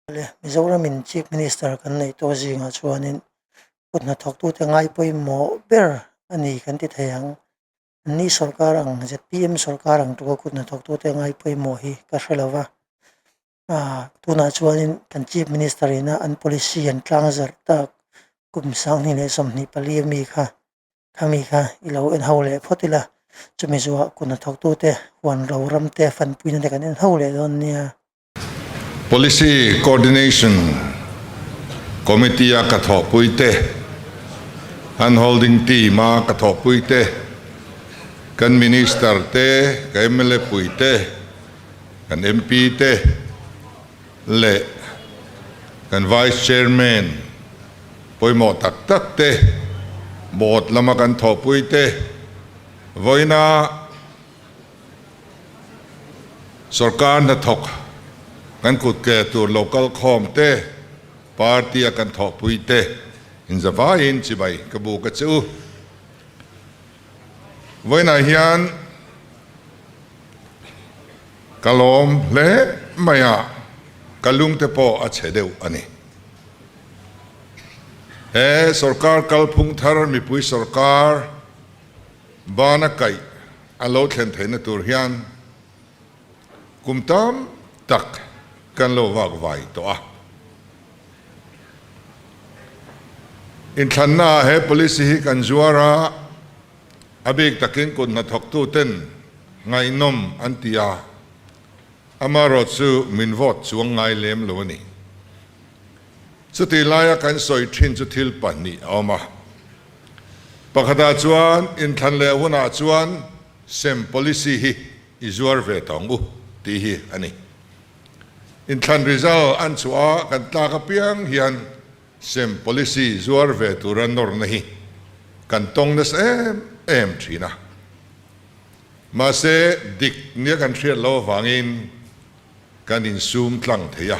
Le Mizoramin Chief Minister kan neih tawh zingah chuanin kut hnathawktute ngai pawimawh ber a ni kan ti thei ang. Ni sawrkar ang zpm sawrkar ang tura kut hnathawktute ngai pawimawh hi ka hre lo va. Aaa tunah chuanin kan Chief Minister ina an policy an tlang zarh tak kum 2024 ami kha Khami kha i lo en ho leh phawt ila, chumi zuah kut hnathawktute huan ro ramte fanpuina te kan en ho leh dawn nia. Policy Coordination Committee a ka thawhpui te, Hand Holding Team a ka thawhpui te, kan Minister te, ka mla pui te, kan MP te leh kan Vice Chairman pawimawh tak tak te, Board lama kan thawhpui te, vawiina Sorkar hnathawk kan kut ke tur lo kal khawm te, party a kan thawhpui te inzavaiin chibai ka buk a che u. Vawiinah hian ka lawm hle mai a, ka lungte pawh a chhe deuh a ni. He sorkar kalphung thar mipui sorkar bana kaih a lo thlen theihna tur hian kum tam tak kan lo vak vai tawh a. Inthlannaah he policy hi kan zuar a, a bik takin kut hnathawktuten ngaihnawm an ti a, amaherawh chu min vote chuang ngai lem lo a ni. Chutih laia kan sawi thin chu thil pahnih a awm a. Pakhatah chuan inthlan leh hunah chuan sem policy hi i zuar ve tawng u tih hi a ni. Inthlan result an chhuah a kan tlak apiang hian sem policy zuar ve tura nawrna hi kan tawng nasa em em thin a. Mahse dik nia kan hriat loh avangin kan insum tlang thei a.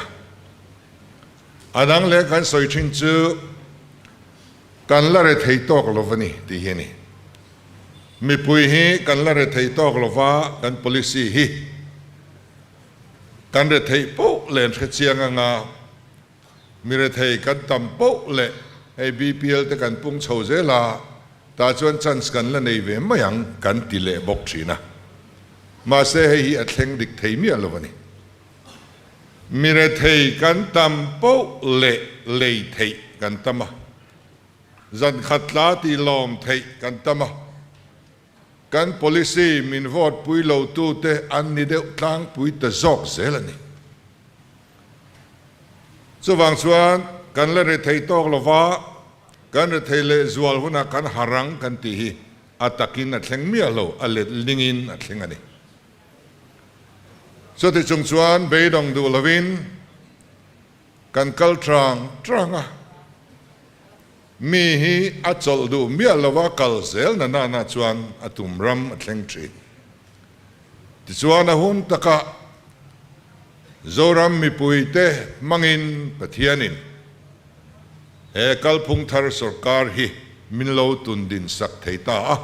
A dang leh kan sawi thin chu kan la rethei tawk lo va ni tih hi a ni. Mipui hi kan la rethei tawk lo va, kan policy hi kan retheih poh leh an hrechiang anga mi rethei kan tam poh leh hei BPL te kan pung chho zel a, tah chuan chance kan la nei ve mai ang kan ti leh bawk thin a. Mahse hei hi a thleng dik thei miah lo a ni. Mi rethei kan tam poh leh lei theih kan tam a, zan khat tla tih lawm theih kan tam a, kan policy min vote pui lo tute an ni deuh tlangpui ta zawk zel a ni. Chuvang chuan kan la rethei tawk lova, kan rethei leh zual hunah kan harang kan tih hi a takin a thleng miah lo, a let lingin a thleng a ni. Chuti chung chuan beidawng duh lovin kan kal trang trang a, mi hi a chawlh duh miah lova kal zel na nana chuan a tum ram a thleng thin. Tichuan a hun takah Zoram mipuite hmangin Pathianin he kalphung thar sorkar hi min lo tun din sak thei ta a.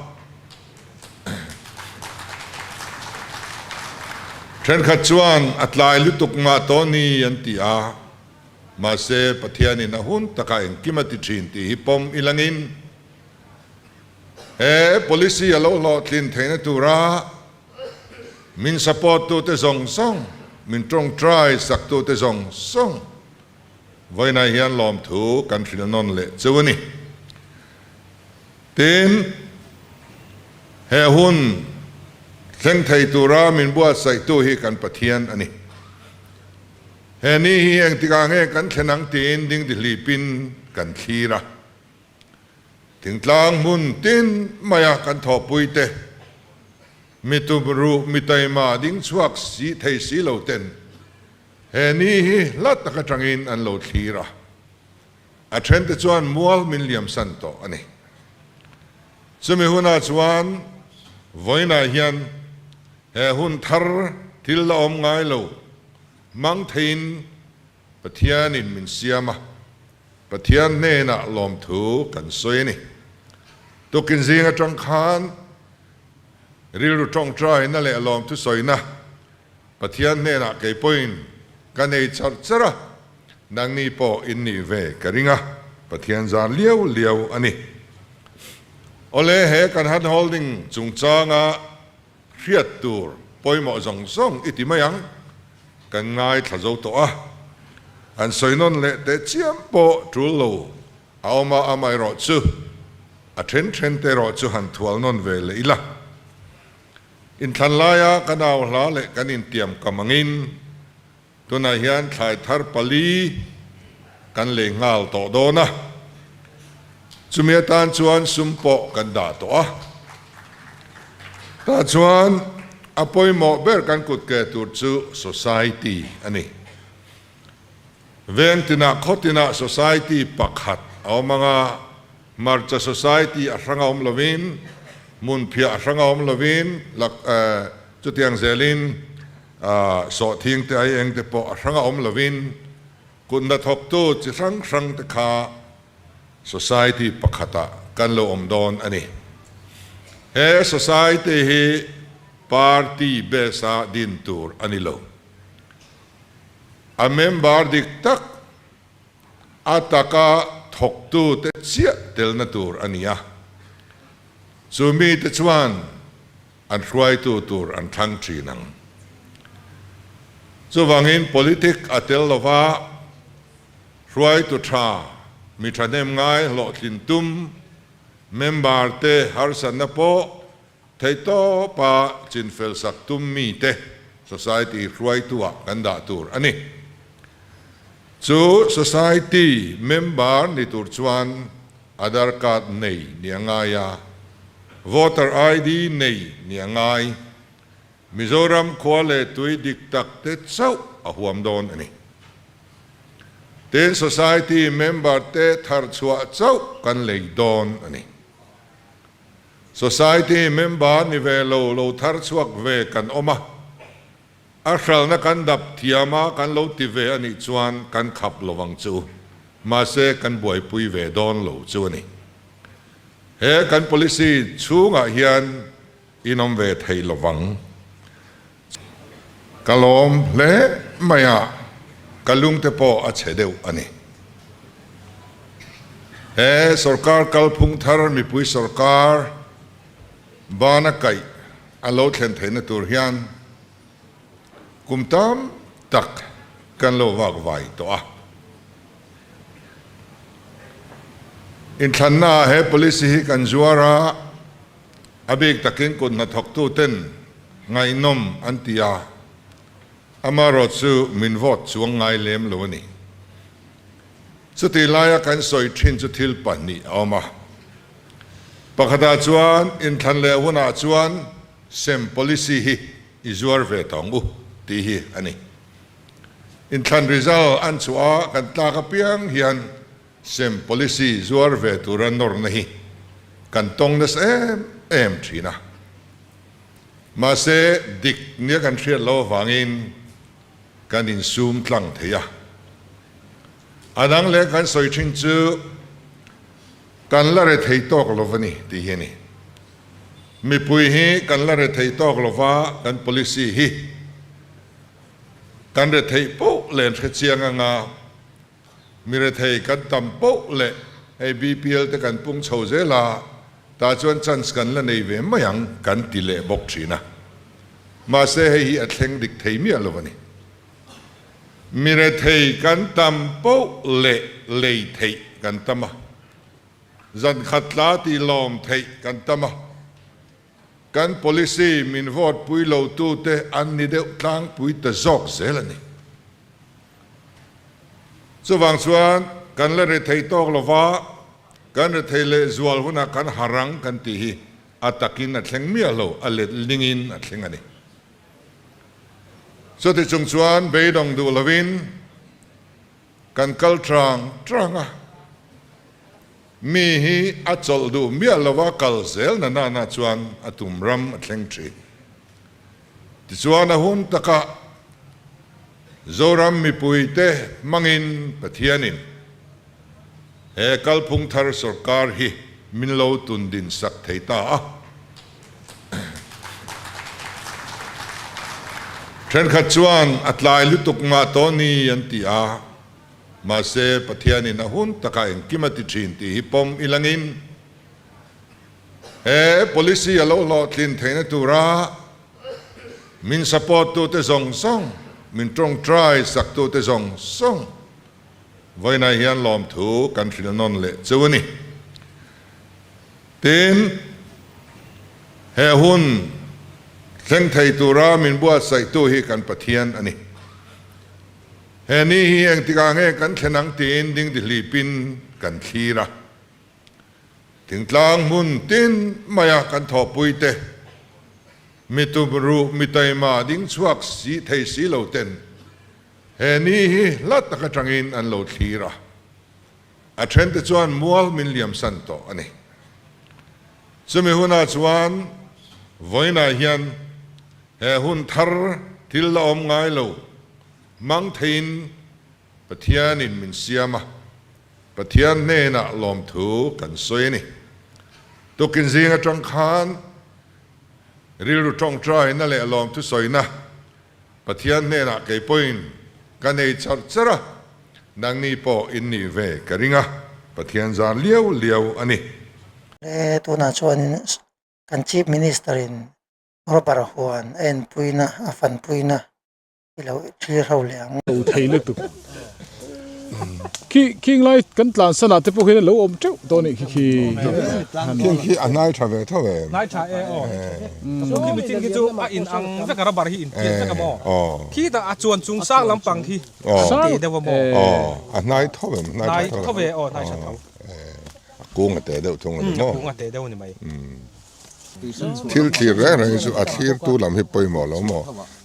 Thenkhat chuan a tlai lutuk mah tawh ni an ti a, mahse Pathianin a hun takah engkim a ti thin tih hi pawm i langin he policy a lo hlawhtlin theihna tura min support tute zawng zawng, min tawngtai sak tute zawng zawng vawiinah hian lawmthu kan hrilh nawn leh chu a ni. Tin, he hun thleng thei tura min buatsaihtu hi kan Pathian a ni. He ni hi engtikah nge kan thlen ang tiin dingdihlipin kan thlir a. Thingtlang hmun tin maia kan thawhpuite, mi tumruh, mi taima ding chhuak si thei si lo ten he ni hi hla tak atangin an lo thlir a. A thente chuan mual min liamsan tawh a ni. Chumi hunah chuan vawiinah hian he hun thar thil la awm ngai lo hmang theiin Pathianin min siam a, Pathian hnenah lawmthu kan sawi a ni. Tukin zing atang khan rilru tawngtaina leh lawmthu sawina Pathian hnenah kei pawhin ka nei char char a. Nangni pawh in nih ve ka ring a, Pathian zar liau liau a ni. Awle he kan hand holding chungchanga hriat tur pawimawh zawng zawng i ti mai ang, kan ngaithla zo tawh a. Han sawi nawn leh teh chiam pawh tul lo a awm a, amaherawh chu a then then te erawh chu han thual nawn ve leh ila. Inthlan laia kan au hla leh kan intiam kam angin Tunah hian thlai thar pali kan lei nghal tawh dawn a, chumi atan chuan sum pawh kan dah tawh a. Tah chuan a pawimawh ber kan kut ke tur chu society a ni. Veng tinah khaw tinah society pakhat a awm ang a, hmarcha society a hrang a awm lovin, hmunphiah a hrang a awm lovin, chutiang zelin, Sawhthing te ai eng te pawh a hrang a awm lovin kut hnathawktu chi hrang hrang te kha society pakhatah kan lo awm dawn a ni. He society hi party base a din tur a ni lo. A member dik tak a taka thawktu te chiah telna tur a ni a. Chu mite chuan An hruaitu tur an thlang thin ang. Chuvangin politic a tel lova hruaitu tha, mi thahnem ngai hlawhtlin tum, member te harsatna pawh theihtawpa chinfel sak tum mite society hruaitu ah kan dah tur a ni. Chu society member ni tur chuan Aadhaar card nei ni a ngai a, Voter ID nei ni a ngai. Mizoram khua leh tui dik tak te chauh a huam dawn a ni. Tin, Society member te thar chhuah chauh kan lei dawn a ni. Society member ni ve lo lo thar chhuak ve kan awm a, A hralhna kan dap thiam a, kan lo ti ve a nih chuan kan khap lo ang chu. Mahse, kan buaipui ve dawn lo chu a ni. He kan policy chhungah hian in awm ve thei lo vang. Ka lawm hle mai a, ka lungte pawh a chhe deuh a ni. He sorkar kalphung thar mipui sorkar bana kaih a lo thlen theihna tur hian kum tam tak kan lo vak vai tawh a. Inthlannaah he policy hi kan zuar a, a bik takin kut hnathawktuten ngaihnawm an ti a, amaherawh chu min vote chuang ngai lem lo a ni. Chutih laia kan sawi thin chu thil pahnih a awm a. Pakhatah chuan inthlan leh hunah chuan sem policy hi i zuar ve tawng u tih hi a ni. Inthlan result an chhuah a kan tlak apiang hian sem policy zuar ve tura nawrna hi kan tawng nasa em em thin a. Mahse dik nia kan hriat loh avangin kan insum tlang thei a. A dang leh kan sawi thin chu Kan la rethei tawk lo va ni tih hi a ni. Mipui hi kan la rethei tawk lo va, kan policy hi kan retheih poh leh an hre chiang anga mi rethei kan tam poh leh hei BPL te kan pung chho zel a, tah chuan chance kan la nei ve mai ang kan ti leh bawk thin a. Mahse hei hi a thleng dik thei miah lo a ni. Mi rethei kan tam poh leh lei theih kan tam a, zan khat tla tih lawm theih kan tam a, kan policy min vote pui lo tute an ni deuh tlangpui ta zawk zel a ni. Chuvang chuan kan la rethei tawk lova, kan rethei leh zual hunah kan harang kan tih hi a takin a thleng miah lo, a let lingin a thleng a ni. Chuti chung chuan beidawng duh lovin kan kal trang trang a, mi hi a chawlh duh miah lova kal zel na nana chuan a tum ram a thleng thin. Tichuan a hun takah Zoram mipuite hmangin Pathianin he kalphung thar sorkar hi min lo tundin sak thei ta a. Thenkhat chuan a tlai lutuk mah tawh ni an ti a, Mahse, Pathianin a hun takah engkim a ti thin tih hi pawm i langin, he policy a lo hlawhtlin theihna tura min support tute zawng zawng, min tawngtai sak tute zawng zawng vawiinah hian lawmthu kan hrilh nawn leh chu a ni. Tin, he hun thleng thei tura min buatsaihtu hi kan Pathian a ni. He ni hi engtikah nge kan thlen ang tiin dingdihlipin kan thlir a. Thingtlang hmun tin maia kan thawhpuite, mi tumruh, mi taima ding chhuak si thei si lo ten he ni hi hla tak atangin an lo thlir a. A thente chuan mual min liamsan tawh a ni. Chumi hunah chuan vawiinah hian he hun thar thil la awm ngai lo hmang theiin Pathianin min siam a, Pathian hnenah lawmthu kan sawi a ni. Tukin zing atang khan rilru tawngtaina leh lawmthu sawina Pathian hnenah kei pawhin ka nei char char a, nangni pawh in nih ve ka ring a, Pathian zan liau liau a ni. He tunah chuanin kan Chief Minister in rubber huan a enpuina, a fanpuina i lo thlir ho leh ang. Lo thei lutuk. Khi khing lai kan tlan san ah te pawh khian a lo awm teuh tawh a nih khi khi. Khing khi a hnai tha ve tho em? Hnai tha e aw. Chu khi mitin khi chu a in ang vek a rubber hi in pian vek a maw? Khi tah a chuan chung sang lampang khi a teh deuh a maw? Aw a hnai tho em? Hnai tho ve aw hnai tha tho. A kung a teh deuh thung a ni maw? A kung a teh deuh a ni mai. Thil thlir reng reng hi chu a thlirtu lam hi pawimawh lo maw?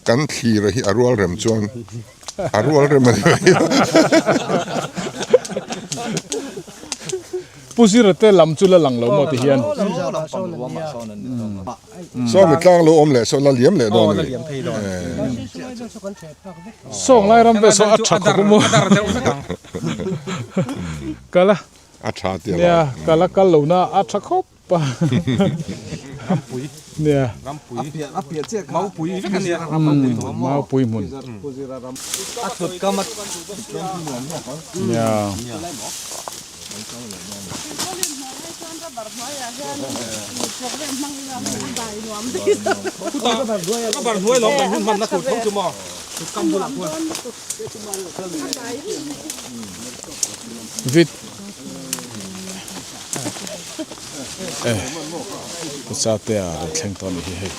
Kan thlira hi a rual rem chuan a rual rem a ni mai. Pu Zira te lam chu la lang lo maw ti hian. Saw mi tlang lo awm leh saw la liam leh dawn a ni. Sawng lai ram vel saw a tha khawp a maw. Kala. A tha tia lo. Nia kala kal lo na a tha khawp. Pa. Rampui. Nia. Rampui. A piah a piah chiah kha. Maupui vek a nia. Maupui Maupui hmun. A thut kam a. Nia. Rubber hnuai lawm kan hun hmanna tur tho chu maw. Thut kam bulah khuan. Vit. Eh Puchate a rawn thleng tawh a nih hi hei.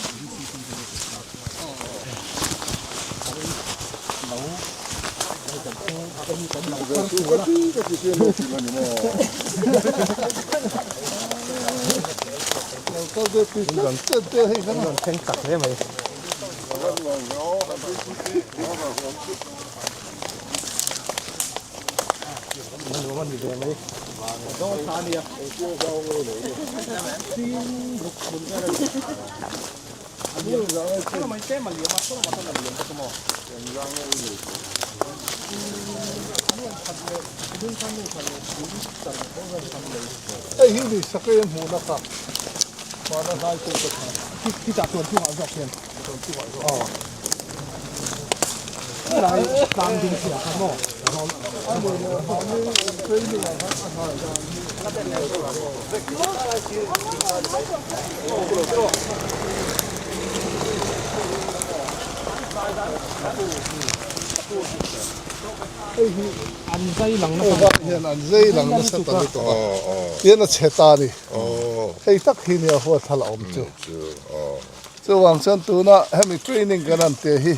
Chuvang chuan tuna hemi training kan han tih hi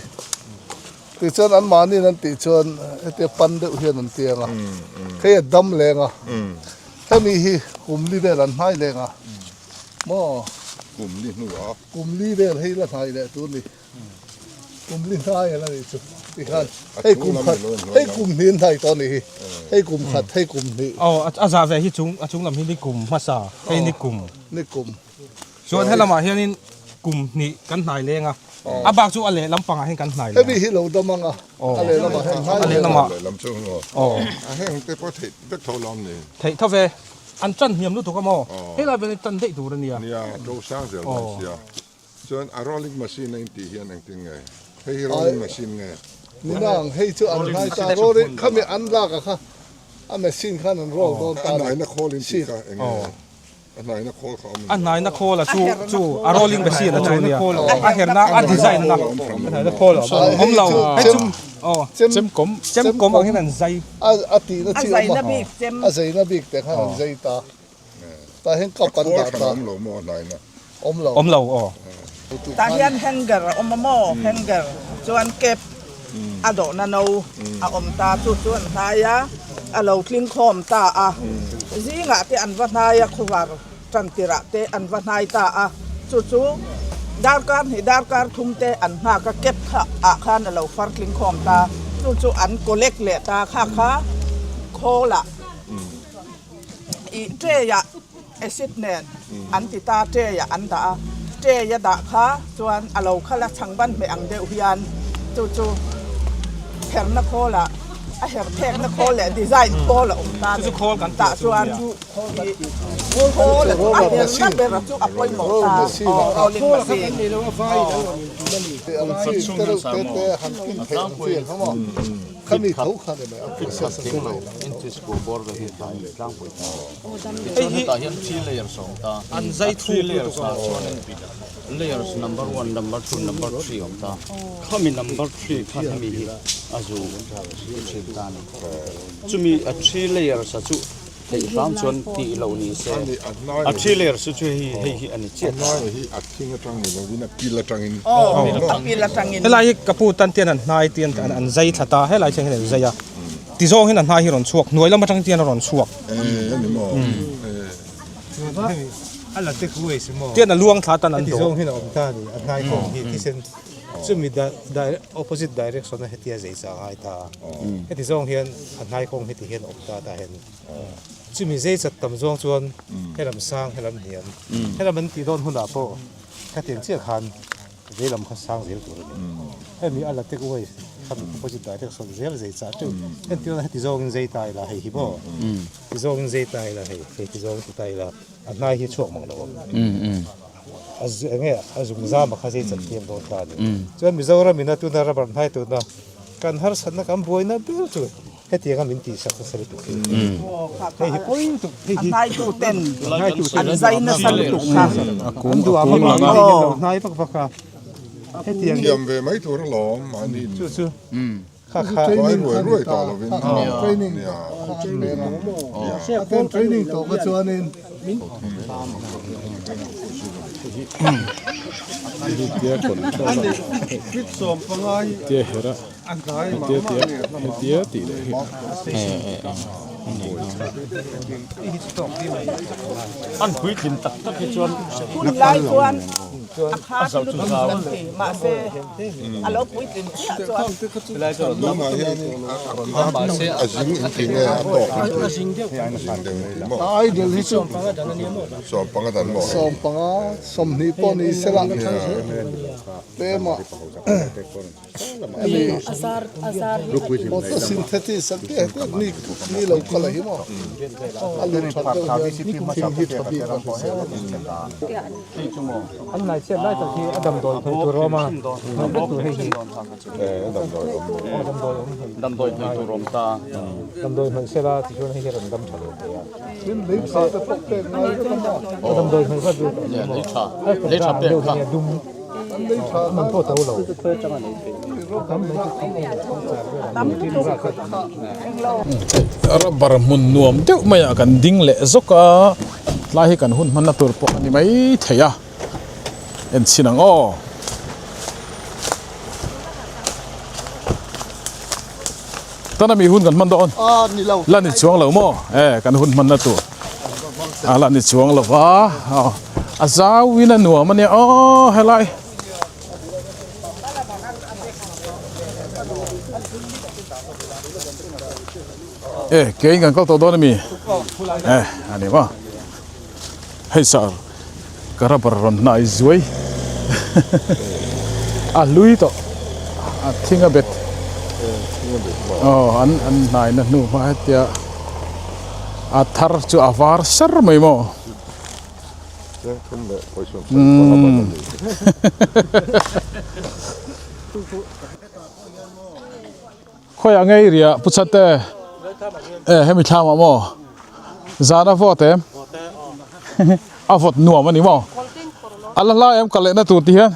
tichuan anmahniin an tih chuan hetia pan deuh hian an ti ang a, hei a dam leng a, hemi hi kum li vel an hnai leng a maw? Kum li hnu a. Kum li vel hei la hnai leh tur ni, kum li hnai a la nih chu tikhan hei kum khat hei kum hnih an hnai tawh a nih hi, hei kum khat hei kum hnih. Aw a zah ve hi chung a chung lam hi ni kum hmasa hei ni kum. Ni kum. Chuan helamah hianin kum hnih kan hnai leng a, a bak chu a lehlam pangah hian kan hnai leng a. Hemi hi lo dam ang a, a lehlamah hian hnai leng. A lehlamah. Lehlam chu aw. A heng te pawh theih vek tho lo am ni. Theih tho ve, an tan hniam lutuk a maw? Helai vel hi tan daih tur a nia. Nia, to sang zel dawn sia. Chuan a rolling machine a intih hian engtin nge? Hei hi rolling machine nge? Ni nang, hei chu an hnai ta rolling khami an lak a kha. A machine khan an roll dawn ta A hnaina khawl in tih kha eng nge? A hnaina khawl kha awm A hnaina khawl a chu chu a rolling machine a chu nia. A herna a design na. A hnaina khawl a awm lo. Hei chu aw chem kawm chem kawm ang hian an zai. A a tihna chi awm a. A zaina bik te khan an zai ta. Tah hian cup an dah ta. Awm lo maw a hnaina? Awm lo. Awm lo aw. Tah hian hanger a awm a maw? Hanger chuan cap a dawhna no a awm ta chu chu an hnai a, a lo tling khawm ta a. Zingah te an va hnai a, khawvar tan tirah te an va hnai ta a. Chu chu darkar hnih darkar thum te an nghak a, cap kha ah khan a lo far tling khawm ta. Chu chu an collect leh ta kha kha khawlah. Ih tray ah acid nen an ti ta tray ah an dah a tray a dah kha chuan a lo khal a chhangban hmeh ang deuh hian chu chu herna khawl ah a her phekna khawl leh design khawl a awm ta a ni tah chuan ih khawl a herna ber chu a pawimawh ta aw rolling machine aw. Khami tho kha ni mai a process a zir lo. Hei hi an zai thuk lutuk a. Theih hram chuan tih loh ni se a three layers chu chu hei hei hi a ni chiah ta. Hei hi a thing atang ni lovin a pil atangin. Aw a pil atangin. Helai hi ka pu tan tian an hnai tian an zai thla ta helai thiang hian an zai a ti zawng hian a hnai hi rawn chhuak hnuai lam atang tian a rawn chhuak. E ani maw. A la tek huai si maw. Tian a luang thla tan an Heti dawh. zawng hian a awm ta a ni a hnai kawng hi thisen chumi opposite direction a hetia zei chang a ngai ta a. Heti zawng hian a hnai kawng heti hian a awm ta tah hian chumi zei chat tam zawng chuan helam sang helam hniam helam an tih dawn hunah pawh khatiang chiah khan vei lam kha sang zel tur a ni. Hemi a la tek uai khami opposite direction zel zei chah teuh entirna heti zawngin zei ta ila hei hi maw ti zawngin zei ta ila hei hei ti zawng ti ta ila a hnai hi chhuak mang lo ang. A enge a zung zam a kha zei chat thiam dawn ta a ni. Chuan Mizoram ina tuna rubber hnai tuna kan harsatna kan buaina ber chu hetiang a min tihsak nasa lutuk hi. Hei hi pawi lutuk hei hi. A hnaitu ten an zai nasa lutuk kha. An duh ang ang ang lo hnai vak vak a. Hetiang Thiam ve mai tur alawm mahni in. Chu chu. Kha kha. Vai ruai ruai tawh lovin. Training a ten training tawh kha chuanin. Tia hera hetia tia hetia tih leh hi. An puitlin tak tak hi chuan Hun lai chuan a kha chu lutuk kan ti mahse a lo puitlin chiah chuan. Tunah hianin a zing in ti nge a tawk in ti a zing deuh in ti maw? A idol hi chu Sawmpanga dan maw? Sawmpanga sawmhnih pawh ni sela pema hemi photosynthesis an tih heti ni ni lo kal a hi maw a lut that deuh hian thing hi tha bik a hrisel a ni. An nai chhiat lai tak hi a damdawi hnawih tur a awm a, hnawih vek tur hei hi. Damdawi hnawih tur a awm ta. Damdawi hnawih sela tichuan hei hi a rawn dam tha lo thei a. Tin lei tha te pawh pek ngai vek a maw? Damdawi hnawih vat lut Lei tha, lei tha pek kha. An lei tha man pawh to lo. Rubber hmun nuam deuh maiah kan ding leh zawk a, tlai hi kan hun hmanna tur pawh a ni mai thei a. En chhin ang aw. Tana mi hun kan hman dawn. La ni chuang lo maw? E kan hun hmanna tur. A la ni chuang lo va. A zau in a nuam a nia aw helai. E kein kan kal tawh dawn a mi? E a ni maw? Hei sir ka rubber rawn hnai zuai a hlui tawh a thing a bet aw an an hnai na hnu hma hetia a thar chu a var ser mai maw umm khawiah ngei ria pu chate. E hemi thlam ah maw zan a vawt em a vawt nuam a ni maw a la hlai em kal leh na tur ti hian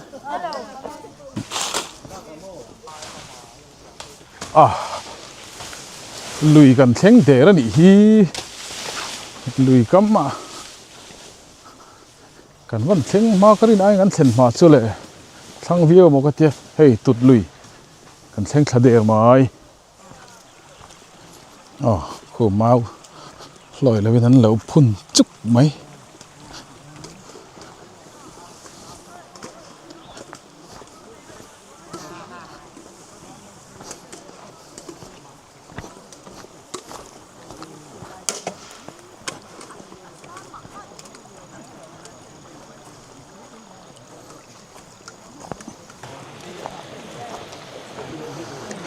a lui kan thleng der a nih hi lui kam ah Kan van thleng hma ka rin aiin kan thlen hma chu le thlang viau emaw ka tia hei tut lui kan thleng thla der mai aw khu mau hlawi lovin an lo phun chuk mai.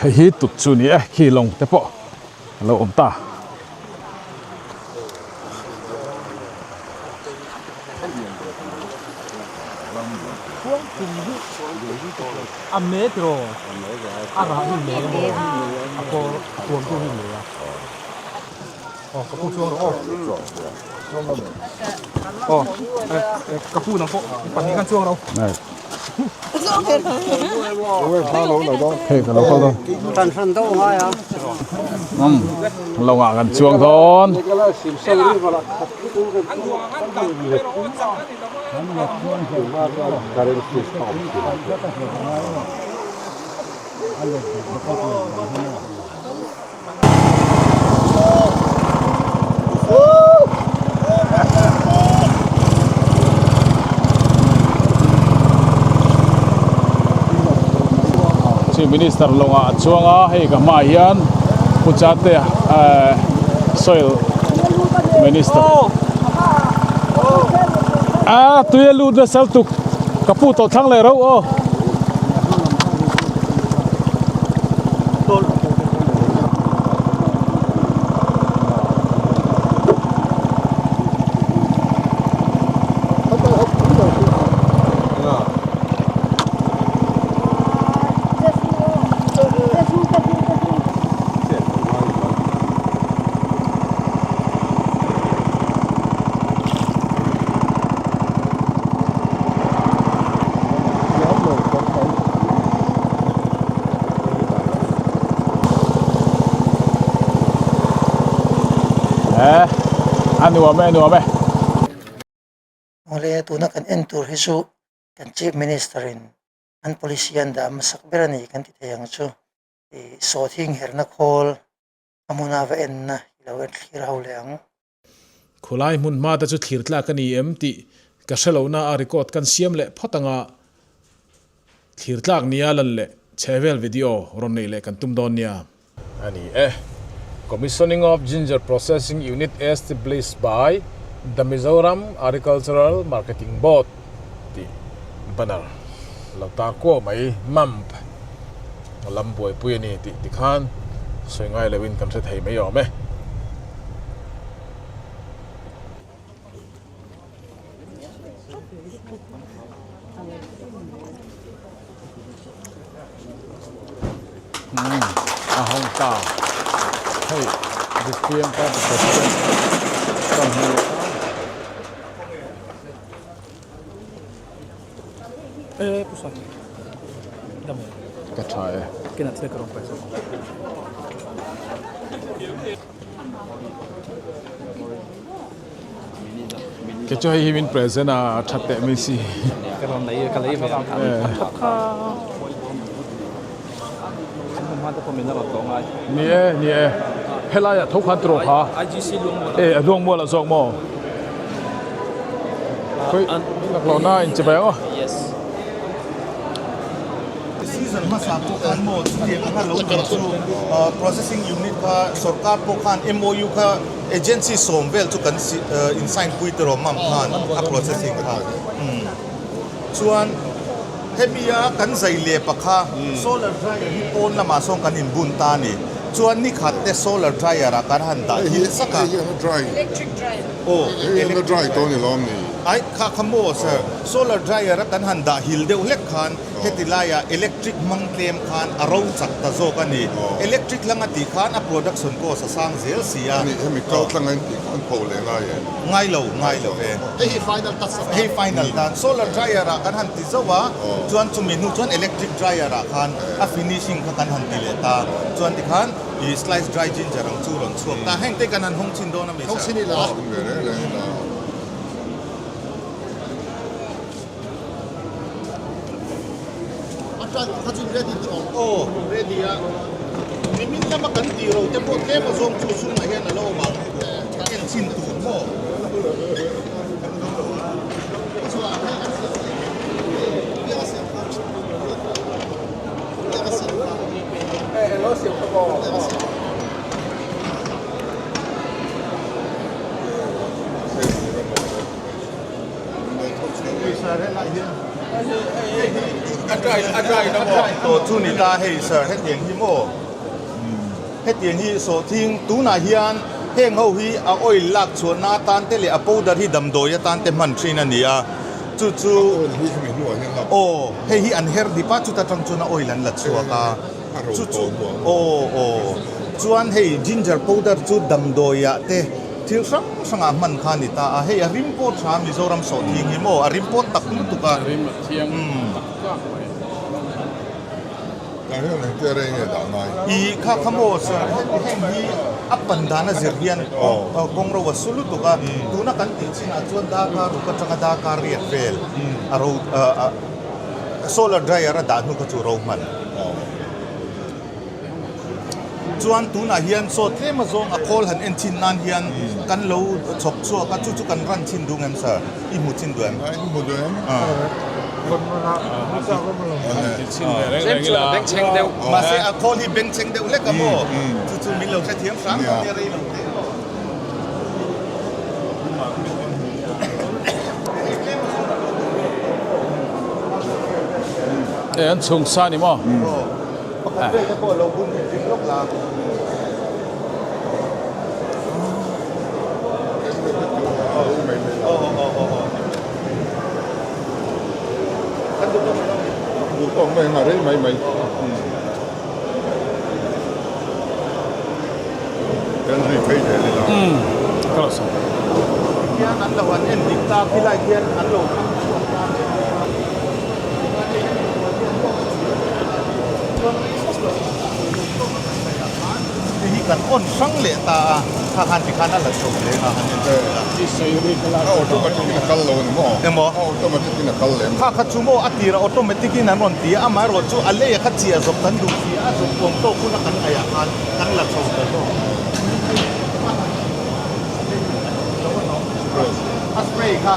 Hei hi tut chu ni e khi lawng te pawh a lo awm ta. A rah hi me maw a kawr a tuam tu hi me a aw ka pu chuang rawh aw aw ka pu nang pawh pahnih khan chuang rawh hei ka lo kal dawn lo ngah kan chuang dawn Chief Minister lawngah a chuang a hei ka hmaah hian Pu Chatea ehh soil minister a tui a lut nasa lutuk ka pu tawh thlang leh reuh aw. Eh, a nuam e, a nuam e. Mawle, tuna kan en tur hi chu kan Chief Minister in an policy an dah hmasak ber a ni kan ti thei ang chu. Ih sawhthing herna khawl a hmuna va enna i lo en thlir ho leh ang. Khulai hmun hma te chu thlir tlak a ni em tih ka hre lohna a record kan siam leh phawt anga thlir tlak nia lan leh chhehvel video rawn neih leh kan tum dawn nia. A ni e. Commissioning of Ginger Processing Unit established by the Mizoram Agricultural Marketing Board tih banner lo tar kuau mai MAMB lam buaipui a ni tih tikhan sawi ngai loin kan hre thei mai awm e. A hawng ta hei zpm party president kan hmu leh ta. Ka tha e. Kei chu hei hi min present a that teh mai si. Ni e ni e helai ah tho khan turaw kha e a luang mual ah zawk maw khawi laklawh na in chibai ang aw. Season hmasa pawh khan maw chutiang anga lo nih chu processing unit kha sorkar pawh khan MOU kha agency sawm vel chu kan in sign pui tawh mam khan a processing kha chuan hemi a kan zai leh pakha solar dryer hi pawn lamah sawn kan inbun ta a ni chuan ni khat. te solar dryer ah kan han dah hil sak a. Hei hi an dry. Electric dryer. Aw, Hei hi an dry tawh a ni lawm ni? Ai, kha kha maw sir, solar dryer a kan han dah hil deuh hlek khan heti laiah electric hmang tlem khan a ro chak ta zawk a ni. Electric hlanga tih khan a production cost a sang zel si a. Ani, hemi kal tlang a intih kha an pho leh ngai em? Ngai lo, ngai lo ve. Hei hi final touch atan. Hei final tan. Solar dryer ah kan han ti zauh a, chuan chumi hnu chuan electric dryer ah khan a finishing kha kan han ti leh ta. Chuan tikhan i slice dry ginger ang chu rawn chhuak ta. Heng te kan han hawng chhin dawn a mi sir? Hawng chhin ila. Hawng ve reng reng ila. A try kha chu ready tawh ang. Aw, ready a. Nimin lama kan tih ro te pawh tlem a zawng chu sumah hian a lo awm ang. En chhin tur maw? Tawh chu ni ta hei sir hetiang hi maw hetiang hi sawhthing tunah hian heng ho hi a oil lak chhuahna atan te leh a powder hi damdawi atan te hman thin a ni a chu chu aw hei hi an her dip a chuta tang chuan a oil an la chhuak a chu chu aw aw chuan hei ginger powder chu damdawiah te. Thil hrang hrangah hman kha a ni ta a, hei a rim pawh tha Mizoram sawhthing hi maw a rim pawh tak lutuk a. A rim a thiang tak tak mai. Tah hian engtia rei nge dah ngai? I kha kha maw sir, heng hi a pan dan a zir hian kawng ro a su lutuk a, tuna kan tih chinah chuan darkar ruk atanga darkar riat vel a ro solar dryer a dah hnu kha chu ro hman. Chuan tunah hian saw tlem azawng a khawl han en chin nan hian kan lo chhawk chhuak a, chu chu kan run chin duh ngem sir? I hmu chin duh em? I hmu duh em? Mahse a khawl hi bengchheng deuh hlek a maw? Chu chu min lo hrethiam hram dawn nia rei lo teh maw? Hei an chhung sa ni maw? Pakhat vel te pawh lo bun in ring lawk la. Hian an lo han en dik ta khilai khian an lo thang chhuak ta Hei hi kan on hrang leh ta a, kha khan tikhan a la chho hle a han en chhin ila. A automatic in a kal lo a ni maw? Emaw? A automatic in a kal lem. Kha kha chu maw a tirah automatic in an rawn ti a, amaherawh chu a lei a kha chiah zawk kan duh si a, a zawk awm tawk hun a kan ngaihah khan kan la chho ta zawk. A spray kha.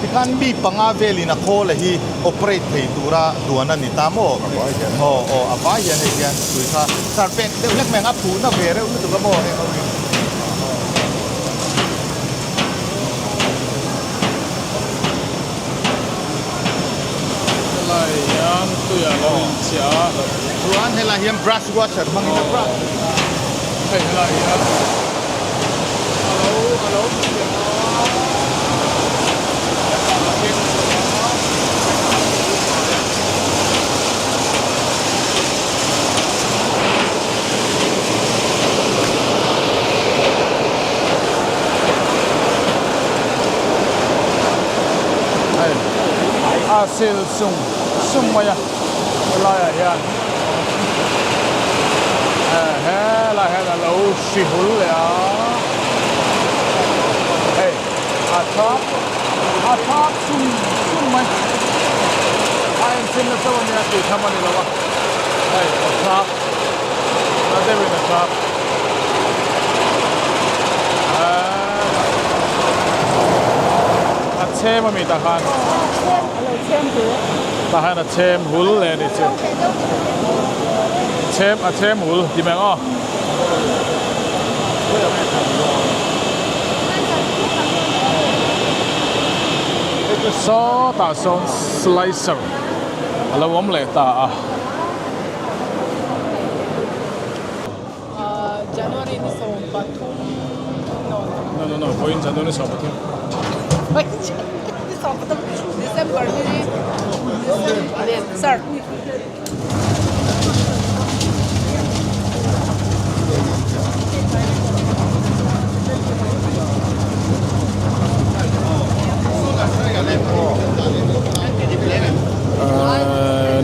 Tikhan mi panga velin a khawl a hi operate thei tura duan a ni ta maw? A vai hian. Aw aw a vai hian hei hian tui kha sar pek deuh hlek mai ang a phuhna ve reuh lutuk a maw heng ho hi. Helai hian tuiah lo inchiah a. Chuan helai hian brush washer hmangin a brush. Hei helai hian a lo a lo inchiah a. Hetah a keng chho a. Hetah a lo fai a. Hei a sil sung sung mai a helaiah hian helaiah hian a lo hri hul leh a hei a thap a thap sung sung mai a enchhin na chauh a nia tih tham a ni lo a hei a thap na deuhin a thap. A chhem a mi tah khan. Tah hian a chhem hul leh a ni chu. Chhem a chhem hul ti mai ang aw. Sawtah sawn slicer a lo awm leh ta a. No no no vawiin January 13. Vawiin 13 December hi December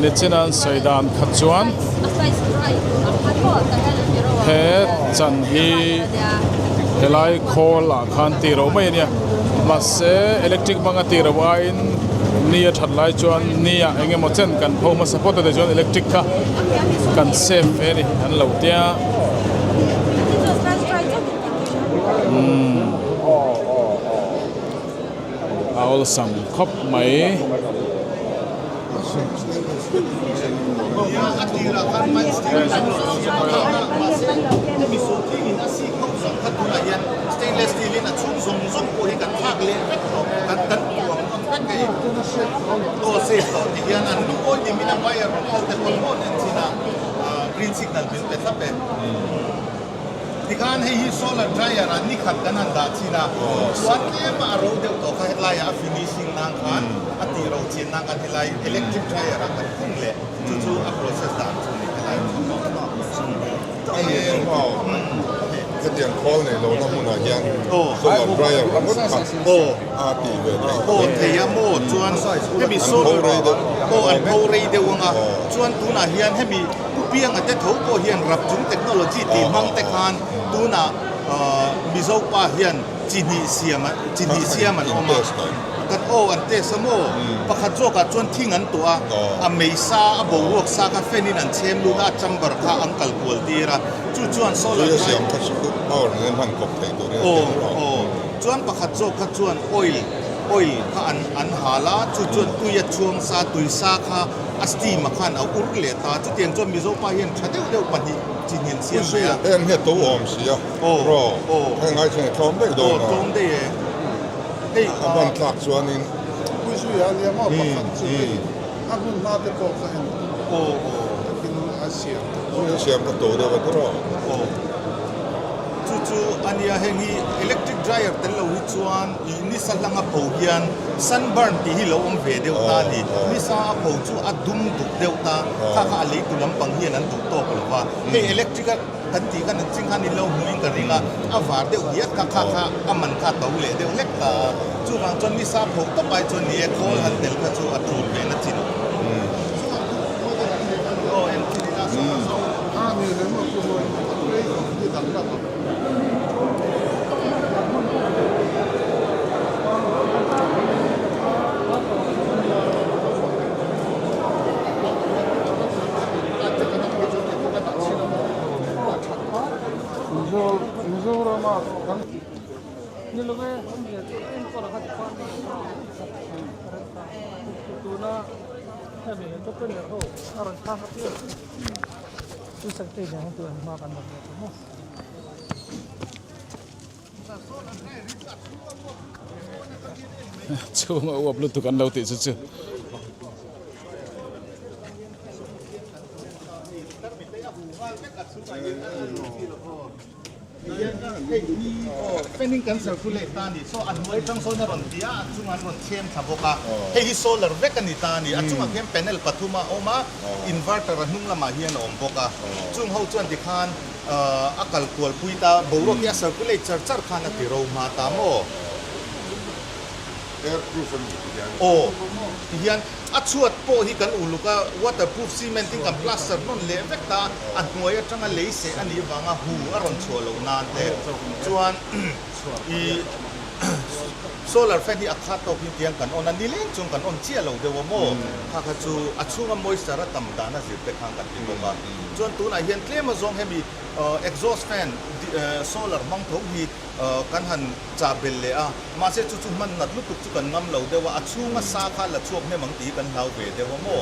Nichin an sawi dan khat chuan he chan hi helai khawl ah khan tih rauh mai a nia mahse electric hmanga tih rauh aiin ni a that lai chuan ni ah eng emaw chen kan pho hmasa phawt a tichuan electric kha kan save ve a ni an lo tia umm a awlsam khawp mai. Tikhan hei hi solar dryer ah nikhat kan han dah chin a, chuan tlem a ro deuh tawh kha helai ah a finishing nan khan a tih ro chin nan khan helai electric dryer ah kan khung leh chu chu a process dan chu ni helai Hetiang khawl nei lohna hmunah hian solar dryer ringawt kha a tih ve theih. Aw thei a maw chuan hemi solar aw an pho rei deuh ang a, chuan tunah hian hemi Pu Pianga te tho pawh hian Rapchung technology tih hmang te khan tunah Mizo pa hian chi hnih siam chi hnih siam an awm a, kan aw an test a maw? Pakhat zawkah chuan thing an tuah a, a mei sa a boruak sa kha fan in an chhem lut a, a chamber kha an kal kual tir a, chu chuan solar Siam kha power nen hman kawp theih turin a siam a. Aw chuan pakhat zawk kha chuan oil oil kha an an hal a, chu chuan tui a chhuang sa tui sa kha A steam a khan a ur leh ta. Chutiang chuan Mizo pa hian tha deuh deuh pahnih chi hnin siam mai a. Heng hi a to awm si a. Raw. Heng ai chuan a tlawm daih dawn a. Aw tlawm daih e. Hei a ban tlak chuanin. Puizui a nia maw pakhat chu hei a hmun hma te pawh kha en aw aw takin a siam ta. A siam ka to deuh a tiraw. Aw. Chu chu a nia heng hi electric dryer tel lo hi chuan ih nisa hlanga pho hian sunburn tih hi lo awm ve deuh ta a ni. Nisa a pho chu a dum duk deuh ta, kha kha a leitu lampang hian an duh tawk lo va. Hei electric a kan tih khan an ching khan in lo hmuhin ka ring a, a var deuh hiat kha kha kha a man kha a to leh deuh hlek ta a. Chuvang chuan nisa pho tawp ai chuan ni e khawl han tel kha chu a tul ve na chin. Chhung a uap lutuk an lo tih chu chu. Fan in kan circulate ta a ni. Saw a hnuai atang sawn a rawn ti a, a chungah an rawn chhem thla bawk a. Hei hi solar vek a ni ta a ni. A chungah khian panel pathum a awm a, inverter a hnung lamah hian a awm bawk a. Chung ho chuan tikhan a kal kual pui ta, boruak hi a circulate char char khan a ti ro hma ta maw? Air proof a ni ti hian. Aw, ti hian a chhuat pawh hi kan uluk a, water proof cement in kan plaster hnawn leh vek ta, a hnuai atanga lei seh a nih vanga hu a rawn chhuah loh nan te chuan i solar fan hi a khat tawk hi tiang kan on a, nileng chuan kan on chiah lo deuh a maw? Kha kha chu a chhunga moisture a tam dan a zir te khan kan ti bawk a, chuan tunah hian tlem azawng hemi exhaust fan solar hmang tho hi kan han chah belh leh a, mahse chu chu hman nat lutuk chu kan ngam lo deuh a, a chhunga sa kha la chhuak hnem ang tih hi kan hlau ve deuh a maw?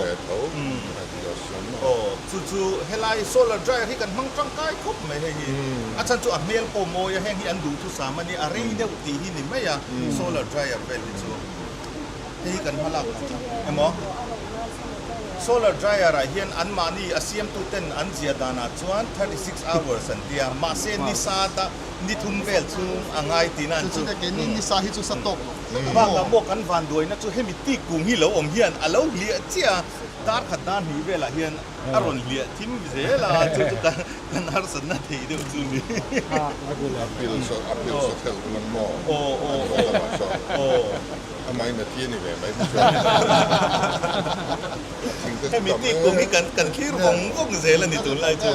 Aw, chu chu helai solar dryer hi kan hmang tangkai khawp mai hei hi, a chhan chu a hmel pawh mawi a, heng hi an duhthusam a nia, a rei deuh tih hi ni mai a, solar dryer vel hi chu hei hi kan hma lak ang emaw? Solar dryer ah hian anmahni a siamtu ten an ziah danah chuan 36 hours an tia, mahse ni sa da ni thum vel chhung a ngai tihna an chu. Keini ni sa hi chu sa tawk lo. Bakah maw kan vanduaina chu hemi tik kung hi lo awm hian a lo hliah chiah a, dar khat dar hnih velah hian a rawn hliah thim zel a, chu chu kan harsatna thei deuh chu ni. A pil sa a pil sa thelh lang maw? Aw aw aw. Amahin a thi a ni ve mai chu chuan a thing te chu Hemi tam tik kum hi em. kan kan thlir vawng vawng zel a ni tunlai chu.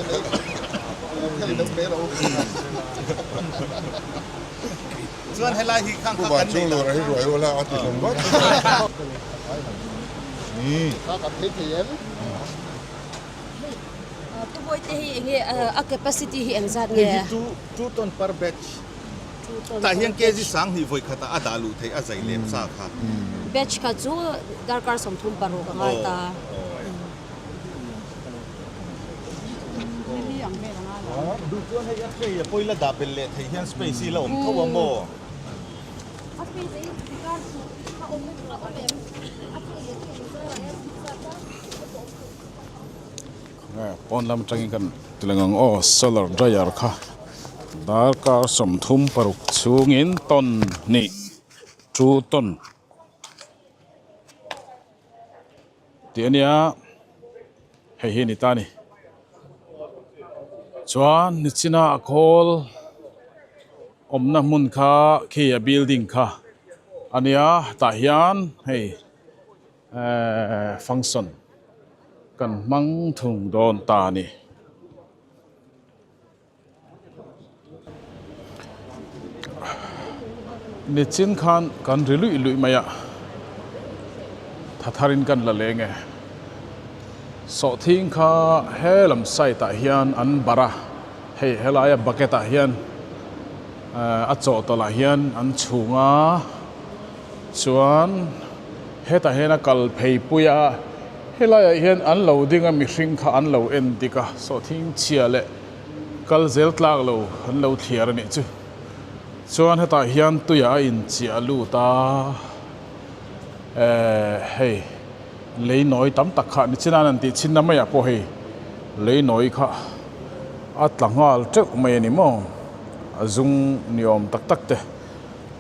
Chuan helai hi khang Pu kha kan Vanchung nei lura hi ruai ula a ti hlawm vat. Pu Bawite hi enge a capacity hi engzat nge? Hei hi two ton per batch. Tah hian kg 2000 vawi khatah a dah luh theih a zai lem sa kha. Batch kha chu darkar 36 a ngai ta. Duh chuan hei a tray a pawi la dah belh leh theih hian space hi la awm tho a maw? Pawn lam atangin kan tilang ang aw solar dryer kha darkar 36 chhungin tawn hnih two tawn tih a nia hei hi a ni ta a ni chuan nichina a khawl awmna hmun kha khi a building kha a nia tah hian hei. Ehh function kan hmang thung dawn ta a ni. Nichin khan kan ri luih luih mai a, tha tharin kan la leng e. Sawhthing kha he lam side ah hian an barh a, hei helaia bucket ah hian a chawhtawlh ah hian an chhung a. Chuan hetah hian a kal phei pui a, helaiah hian an lo ding a mihring kha an lo en dik a, sawhthing chhia leh kal zel tlak lo an lo thliar a nih chu. Chuan hetah hian tuiah a inchiah lut a, eh hei lei nawi tam tak kha nichina'n an tih chhinna maiah pawh hei lei nawi kha a tla nghal teuh mai a ni maw, a zung ni awm tak tak te.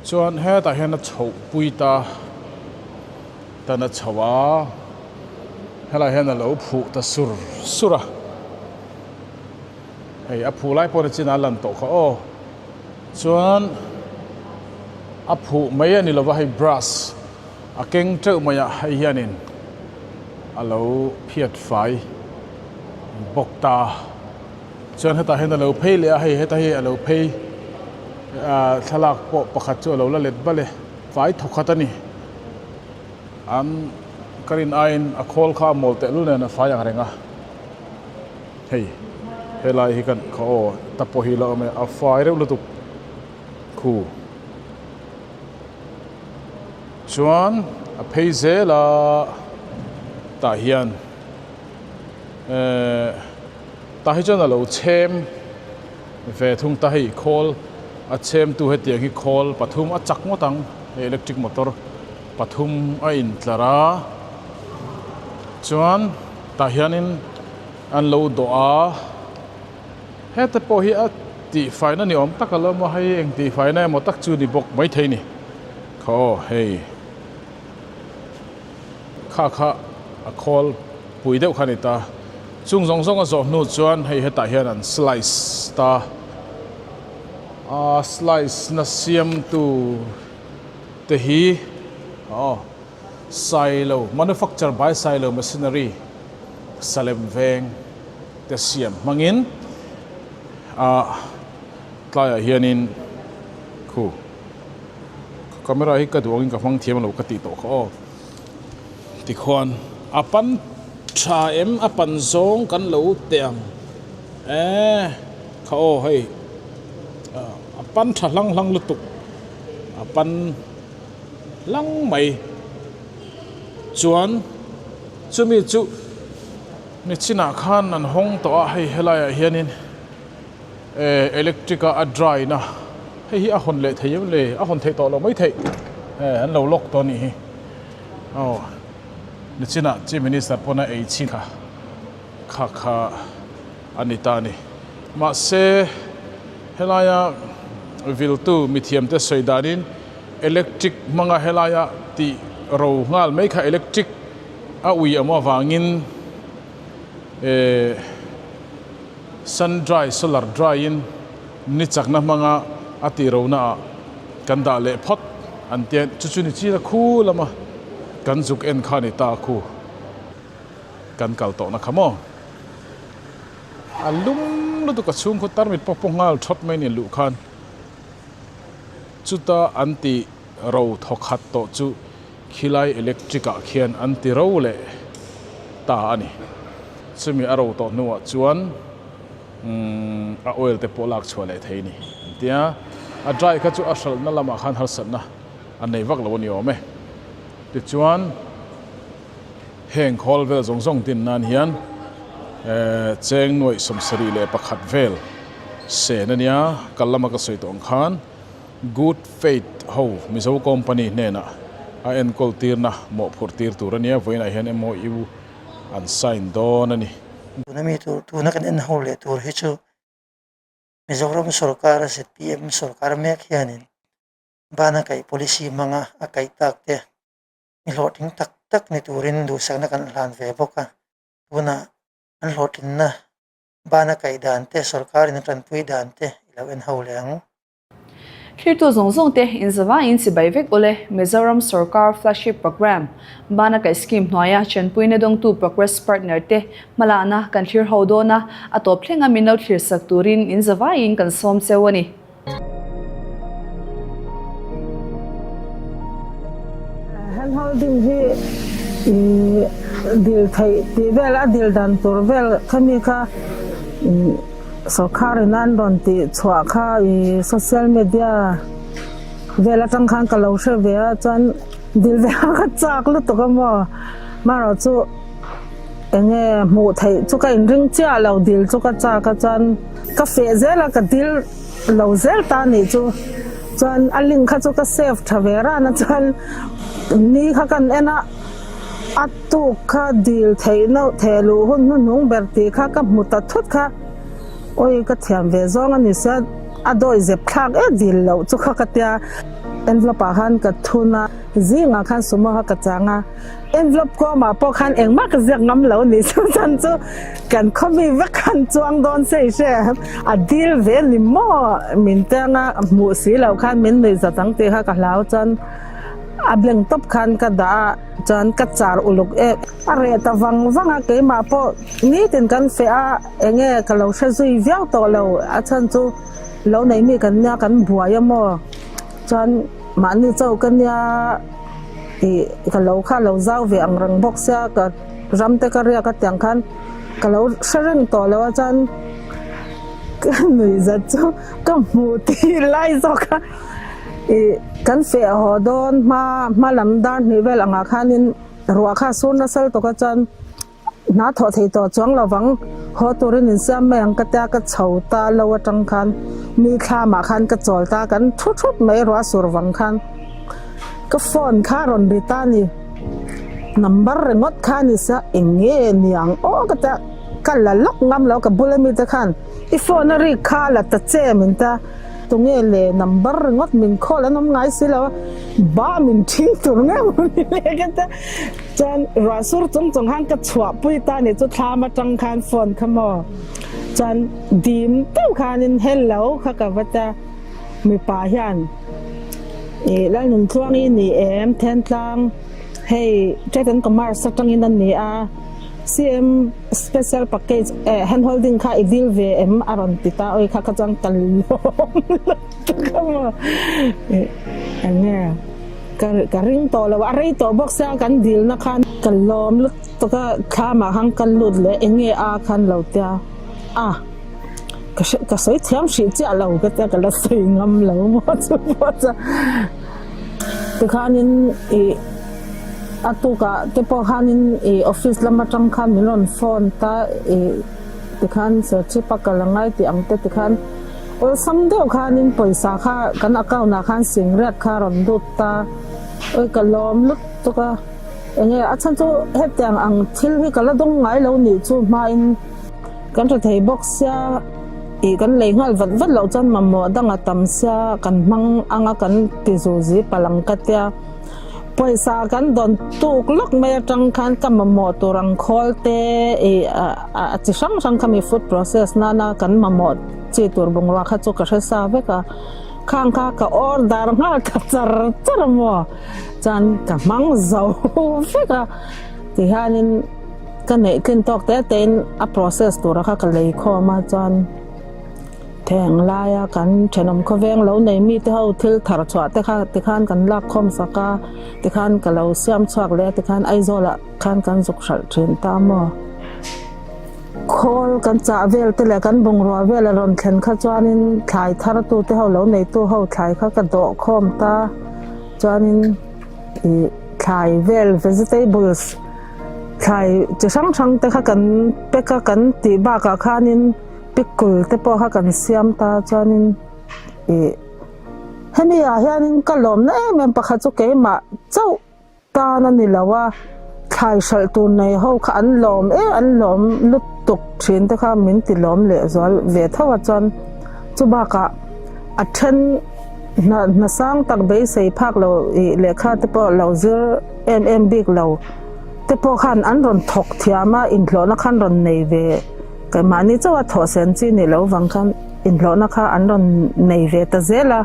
Chuan hetah hian a chhoh pui ta tan a chho a, helaiah hian a lo phuh ta sur sur a, hei a phuh lai pawh ni chin a lan tawh kha aw, chuan a phuh mai a ni lova hei brush a keng teuh mai a hei hianin a lo phiat fai bawk ta. Chuan hetah hian a lo phei leh a, hei heta hi a lo phei ah thlalak pawh pakhat chu a lo la let bal e, fai thawkhat a ni. An ka rin aiin a khawl kha a mawl tehlul nen a fai ang reng a, hei helai hi kan kha aw ta pawh hi la awm e, a fai reuh lutuk khu. Chuan a phei zel a tah hian eh. Tah hi chuan a lo chhem ve thung ta hei khawl a chhem tu hetiang hi khawl pathum a chak ngawt ang hei electric motor pathum a intlar a chuan tah hianin an lo dawh a heta pawh hi a tihfaina ni awm tak a lo awm a hei eng tihfaina emaw tak chu ni bawk maithei ni kha aw hei. Kha kha a khawl pui deuh kha a ni ta. Chung zawng zawng a zawh hnu chuan hei hetah hian an slice ta. A slice na siamtu te hi aw Sailo manufacture by Sailo Machinery Salem veng te siam hmangin a tlaiah hianin khu. Camera hi ka duh angin ka hmang thiam lo ka tih tawh kha aw. Tikhuan a pan tha em a pan zawng kan lo teh ang eh kha aw hei a pan tha hlang hlang lutuk a pan hlang mai chuan chumi chu nichinah khan an hawng tawh a hei helaiah hianin. Eh electric a a dry na hei hi a hawn leh thei em le a hawn theih tawh loh mai theih eh an lo lock tawh a nih hi aw Nichinah Chief Minister pawn a ei chhin kha kha kha a ni ta a ni. Mahse, helaia viltu mithiamte sawi danin electric hmanga helaia tih ro nghal mai kha electric a ui awm avangin eh sun dry, solar dry in ni chakna hmanga a tih ro naah kan dah leh phawt an tia chu chu ni china khu lama kan zuk en kha a ni ta khu kan kal tawhna kha maw. A lum lutuk a chhung khaw tarmit pawh pawh nghal thawt mai nen luh khan chuta an ti ro thaw khat tawh chu khilai electric ah khian an ti ro leh ta a ni. Chumi a ro tawh hnuah chuan umm a oil te pawh lak chhuah leh thei a ni an ti a, a dry kha chu a hralhna lamah khan harsatna a nei vak lo a ni awm e. Tichuan. Heng khawl vel zawng zawng din nan hian cheng nuaih 71 vel sen a nia, kal lama ka sawi tawh ang khan Good Faith ho Mizo company hnenah a enkawl tirna mawhphurh tir tur a nia, vawiinah hian MOU an sign dawn a ni. Tuna mi tur, tuna kan en ho leh tur hi chu Mizoram sorkar zpm sorkar mek hianin bana kaih policy hmanga a kaih tak te mi hlawhtling tak tak ni turin duhsakna kan hlan ve bawk a, tunah an hlawhtlinna bana kaih dan te sorkarin a tanpui dan te i lo en ho leh ang. Thirtu zawng zawng te inzavaiin chibai vek ule Mizoram Sorkar Flagship Programme bana kaih scheme hnuaia chenpuina dawngtu Progress Partner te hmalakna kan thlir ho dawn a, a tawp thlenga min lo thlirsak turin inzavaiin kan sawm cheu a ni. Hand holding hi dil theih tih vel a dil dan tur vel khami kha sawrkar in an rawn tih chhuah kha ih social media vel atang khan ka lo hre ve a chuan dil ve a ka chak lutuk a maw marawh chu enge hmuh theih chu ka inring chiah lo dil chu ka chak a chuan ka feh zel a ka dil. Lo zel ta nih chu chuan a link kha chu ka save tha ve ran a chuan ni kha kan en a a tuk kha dil theih noh theh luh hun hnuhnung ber tih kha ka hmu ta thut kha awi ka thiam ve zawng a ni sia a dawi zep thlak e dil loh chu kha ka tia envelope ah khan ka thun a zingah khan sumo kha ka chang a. Envelope kawmah pawh khan engmah ka ziak ngam lo ni chu chan chu kan khawmi vek khan chuang dawn se i hre a dil ve ni maw min teng a hmuh si loh khan min nuih zat ang tih kha ka hlau chuan a blank tawp khan ka dah a chuan ka char uluk em a reh ta vang vang a keimah pawh nitin kan feh a enge ka lo hre zui viau tawh lo a chhan chu lo nei mi kan nia kan buai a maw chuan mahni chauh ka nia. Ih ka lo kha lo zau ve ang reng bawk sia ka ram te ka riak a tiang khan ka lo hre reng tawh lo a chuan ka nuih zat chu ka hmuh tih lai zawk a ih kan feh haw dawn hma hma lam dar hnih vel angah khanin ruah kha a sur nasa lutuk a chuan Hna thawh thei tawh chuang lo vang, haw turin insiam mai ang ka tia ka chho ta lo atang khan mi thlamah khan ka chawl ta kan thu thut mai ruah sur vang khan ka phone kha rawn ri ta ni number ringawt kha ni sia eng nge niang aw ka tia ka la lawk ngam lo ka bula mite khan i phone a rik kha la ta che min tia Tunge le number ringawt min call an awm ngai si lo a, ba min ṭhing tur ngeuh ni le ka ti a, chuan ruah sur chung chung khan ka chhuah pui ta ni chu thlam aṭang khan phone kha maw chuan dim deuh khanin hello kha ka va ti a, mipa hian ih Lalnuntluang i ni em Thentlang hei Trade and Commerce aṭangin a ni a. CM special package eh hand holding kha i dil ve em a rawn ti ta awi kha kha chuan ka lawm lutuk a maw eh eng nge ka ka ring tawh lo a rei tawh bawk sia kan dil na khan ka lawm lutuk a thlamah khan ka lut leh eng nge a khan lo tia a ka hre ka sawi thiam hrih chiah lo ka tia ka la sawi ngam lo maw chu pawh chuan tikhanin ih. A tukah te pawh khanin ih office lam atang khan min rawn phone ta ih tikhan serchhip a kal angai tih ang te tikhan awlsam deuh khanin pawisa kha kan account ah khan singriat kha a rawn lut ta, awi ka lawm lutuk a. Enge a chhan chu hetiang ang thil hi ka la dawng ngai lo nih chu hmain kan hre thei bawk sia ih kan lei nghal vat vat loh chuan mamawh dang a tam sia kan hmang anga kan ti zuzi palh ang ka tia. Pawisa kan dawn tuk lawk mai atang khan ka mamawh tur ang khawl te ih a chi hrang hrang khami food process nana kan mamawh chi tur bungrua kha chu ka hre sa vek a. Khang kha ka order nghal ta char char maw? Chuan ka hmang zo vek a, tihianin ka neih tlin tawk te tein a process tura kha ka lei khawm a, chuan theng laia kan thenawm khawveng lo nei mite ho thil thar chhuah te kha tikhan kan lak khawm sak a, tikhan ka lo siam chhuak leh a tikhan Aizawlah khan kan zuk hralh thin ta maw? Khawl kan chah vel te leh kan bungrua vel a rawn thlen kha chuanin thlai thar tu te ho lo neitu ho thlai kha ka dawh khawm ta chuanin ih thlai vel vegetables thlai chi hrang hrang te kha kan pack a kan tih bakah khanin pickle te pawh kha kan siam ta chuanin ih hemi ah hianin ka lawmna em em pakhat chu keimah chauh. Tan a ni lo a, thlai hralh tur nei ho kha an lawm e, an lawm lutuk thin te kha min ti lawm leh zual ve tho a chuan chu bakah a then hna hna sang tak beisei phak lo ih lehkha te pawh lo zir em em bik lo te pawh khan an rawn thawk thiam a, inhlawhna khan rawn nei ve keimahni chauh a thawh sen chi ni lo vang khan inhlawhna kha an rawn nei ve ta zel a,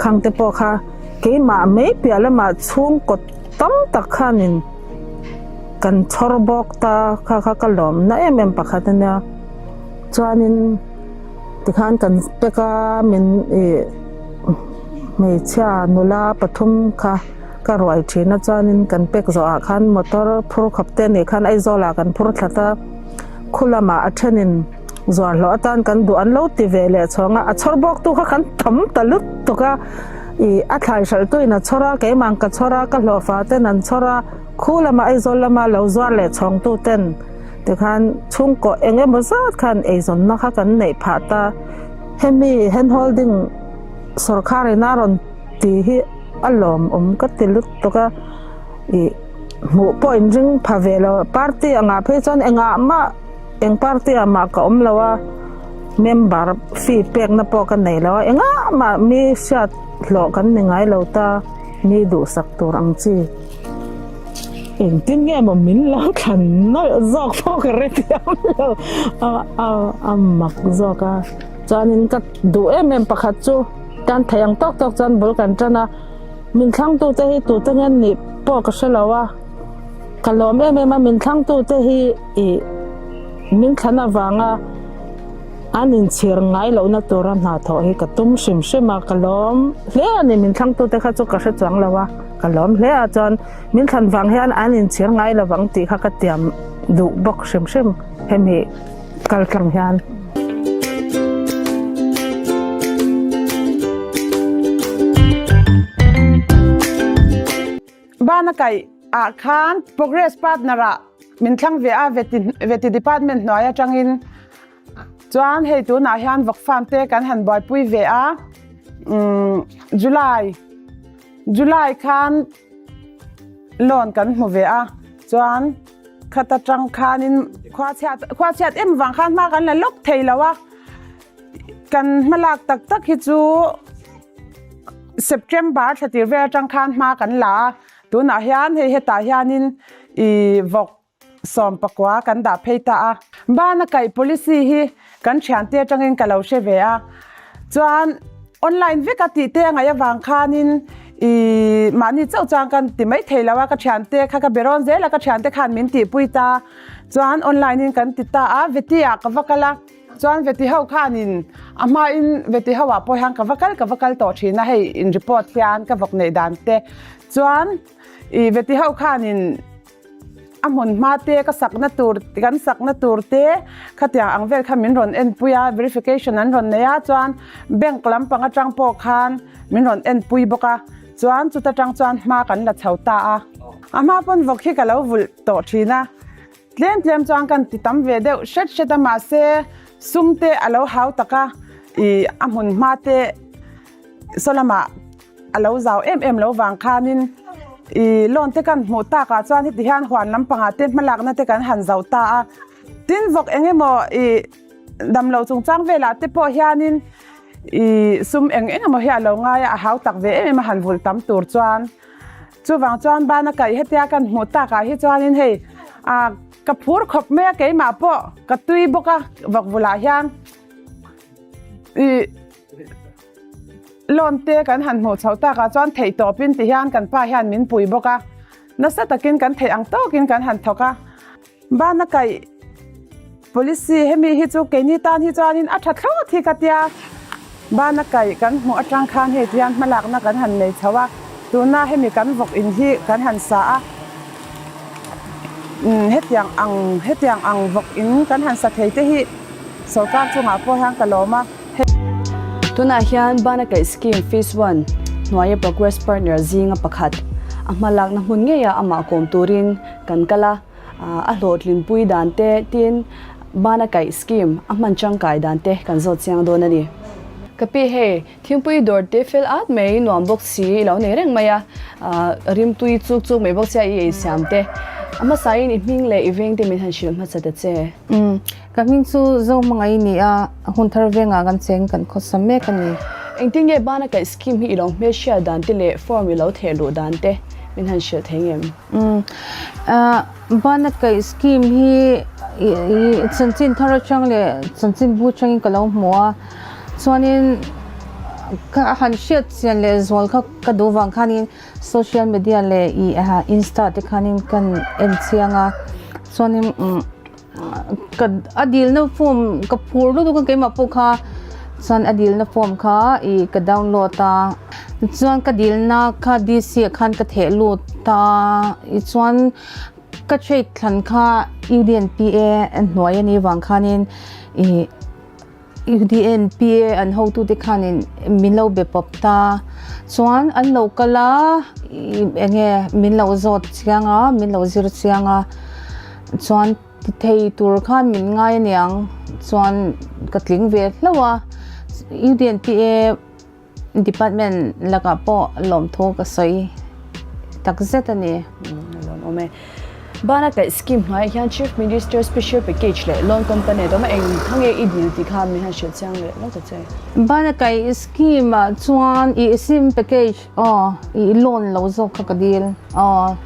khang te pawh kha. Keimah mai piah lamah chhungkaw tam tak khanin kan chhawr bawk ta kha kha ka lawmna em em pakhat a nia. Chuanin tikhan kan pack a min ih hmeichhia nula pathum kha ka ruai thin a chuanin kan pack zawhah khan motor phur khawp te anih khan Aizawl ah kan phur thlat a khu lamah a thenin Zuar hlawh atan kan duh an lo ti ve leh chhawng a, a chhawr bawk tu kha kan tam ta lutuk a, ih a thlai hralh tuin a chhawr a, keimah ka chhawr a, ka hlawhfa ten an chhawr a, khu lama Aizawl lama lo zuar leh chhawng tu ten tikhan chhungkaw eng emaw zat khan eizawnna kha kan neih phah ta, hemi hand holding sawrkhar in a rawn ti hi a lawmawm ka ti lutuk a, ih hmuh pawh in ring pha ve lo, party angah phei chuan engah mah. Eng party ah mah ka awm lo a, member fee pekna pawh ka nei lo a, engah mah mi hriat hlawh kan ni ngai lo ta, mi duhsak tur ang chi. Engtin nge maw min lo thlan nawlh zawk pawh ka hre thiam lo, a a mak zawk a. Chuanin ka duh em em pakhat chu tan thei ang tawk tawk chuan bul kan tan a, min thlangtute hi tute nge nih pawh ka hre lo a. Ka lawm em em a, min thlangtute hi ih min thlan avanga an inchhir ngai lohna tura hna thawh hi ka tum hrim hrim a, ka lawm hle a ni. Min thlangtute kha chu ka hre chuang lo a, ka lawm hle a, chuan min thlan vang hian an inchhir ngai lovang tih kha ka tiam duh bawk hrim hrim hemi kaltlang hian. Bana kaih ah khan Progress Partner ah min thlang ve a, Veti Veti Department hnuai atangin chuan hei tunah hian vawk farm te kan han buaipui ve a, umm July July khan loan kan hmu ve a, chuan khata tang khanin khua chhiat khua chhiat em vang khan hma kan la lawk thei lo a, kan hmalak tak tak hi chu. September thla tir vel atang khan hma kan la a, tunah hian hei hetah hianin ih vawk 19 kan dah phei ta a. Bana kaih policy hi kan thiante atangin ka lo hre ve a, chuan online veka tih te a ngaih avang khanin ih mahni chauh chuan kan ti mai thei lo a, ka thiante kha ka be rawn zel a, ka thiante khan min tihpui ta, chuan online in kan ti ta a, veti ah ka va kal a. Chuan Veti ho khanin a hmain Veti ho ah pawh hian ka va kal ka va kal tawh thin a, hei in report hian ka vawk neih dan te chuan ih Veti ho khanin a hmun hma te ka sakna tur kan sakna tur te khatiang ang vel kha min rawn enpui a verification an rawn nei a chuan bank lampang atang pawh khan min rawn enpui bawk a chuan chuta tang chuan hma kan la chho ta a a hma pawn vawk hi ka lo vulh tawh thin a. Tlem tlem chuan kan ti tam ve deuh hret hret a mahse sum te a lo hau tak a ih a hmun hma te saw lamah a lo zau em em lo vang khanin. I loan te kan hmuh takah chuan heti hian huan lampangah te hmalakna te kan han zauh ta a. Tin vawk eng emaw i damlo chungchang velah te pawh hianin i sum eng eng emaw hi a lo ngai a, a hau tak ve em em a han vulh tam tur chuan. Chuvang chuan bana kaih hetia kan hmuh takah hi chuanin hei ah ka phur khawp mai a keimah pawh ka tui bawk a vawk bulah hian i Loan te kan han hmuh chhoh takah chuan theih tawpin ti hian kan pa hian min pui bawk a, nasa takin kan theih ang tawkin kan han thawk a. Bana kaih policy hemi hi chu keini tan hi chuanin a tha thlawt hi ka tia. Bana kaih kan hmuh atang khan hei ti hian hmalakna kan han nei chho a, tuna hemi kan vawk in hi kan han sa a. Hetiang ang hetiang ang vawk in kan han sa thei te hi sorkar chungah pawh hian ka lawm a. Tunah hian Bana Kaih Scheme Phase One hnuaia Progress Partner zinga pakhat a hmalakna hmun ngeia amah kawm turin kan kal a, a hlawhtlinpui dan te tin Bana Kaih Scheme a hman tangkai dan te kan zawt chiang dawn a ni. Ka pi hei thingpui dawr te fel at mai nuam bawk si i lo nei reng mai a, rimtui chuk chuk mai bawk sia i ei siam te a hmasain i hming leh i veng te min han hrilh hmasa ta che. Ka hming chu Zohmangaih ni a, hun thar vengah kan cheng kan khawsa mek a ni. Engtin nge bana kaih scheme hi i lo hmelhriat dan te leh form i lo theh luh dan te min han hrilh thei ngem? Bana kaih scheme hi chanchin thar atang leh chanchin bu atangin ka lo hmu a, chuanin ka han hriat chian leh zual kha ka duh vang khanin social media leh insta te khanin kan en chiang a, chuanin. Ka a dilna form ka phur lutuk a keimah pawh kha chuan a dilna form kha ih ka download a chuan ka dilna kha D_C ah khan ka theh lut a tichuan ka trade thlan kha U_D_N_P_A hnuai anih vang khanin ih. UDNPA an hotute khanin min lo be pawp ta. Chuan an lo kal a, eng nge min lo zawt chiang a, min lo zir chiang a. Chuan ti thei tur khan min ngai aniang chuan ka tling ve hlauh a. UDNPA Department lakah pawh lawmthu ka sawi tak zet a ni. Lawmawm e. Bana kaih scheme hnuaiah hian Chief Minister Special Package leh Loan Component awm a eng kha nge i dil tih kha min han hrilh chiang leh lawk ta che. Bana kaih scheme ah chuan i sim package aw i loan lo zawk kha ka dil aw.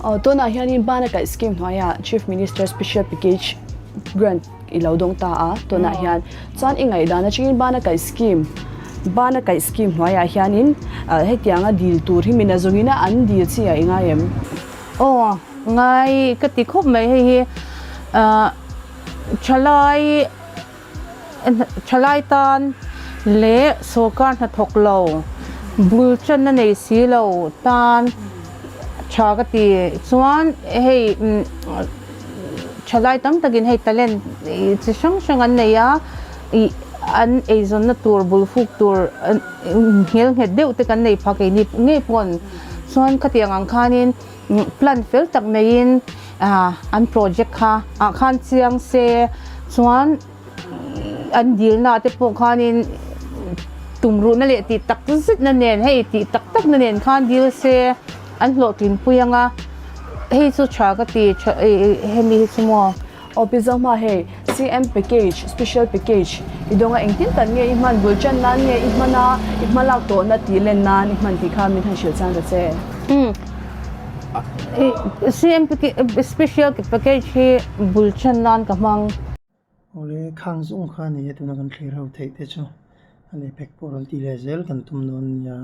Aw tunah hianin Bana kaih scheme hnuaiah Chief Minister Special Package grant I lo dawng ta a, tunah hian chuan i ngaihdan atangin bana kaih scheme bana kaih scheme hnuaiah hianin hetianga dil tur hi min a zawngin a an dil chi a i ngai em? Aw, ngai ka ti khawp mai hei hi thalai thalai tan leh sawrkar hnathawk lo bul tanna nei si lo tan tha ka ti chuan hei Thalai tam takin hei talent chi hrang hrang an nei a, ih an eizawnna tur bul fuk tur nghel nghet deuh te kan nei phak keini ngei pawn chuan khatiang ang khanin plan fel tak neiin an project kha ah khan chiang se chuan an dilna te pawh khanin tumruhna leh tih tak zet na nen hei tih tak tak na nen khan dil se an hlawhtlin pui ang a hei chu tha ka ti tha hemi hi chu maw. Aw pi Zohma hei CM package special package i dawnga engtin tak nge i hman bul tan nan nge i hman a i hma lak tawhna tih len nan i hman tih kha min han hrilh chang ta che. Umm CM special package hi bul tan nan ka hmang. Awle khang zung kha a ni a tuna kan thlir ho theih te chu a lehpek pawh rawn tih leh zel kan tum dawn nia.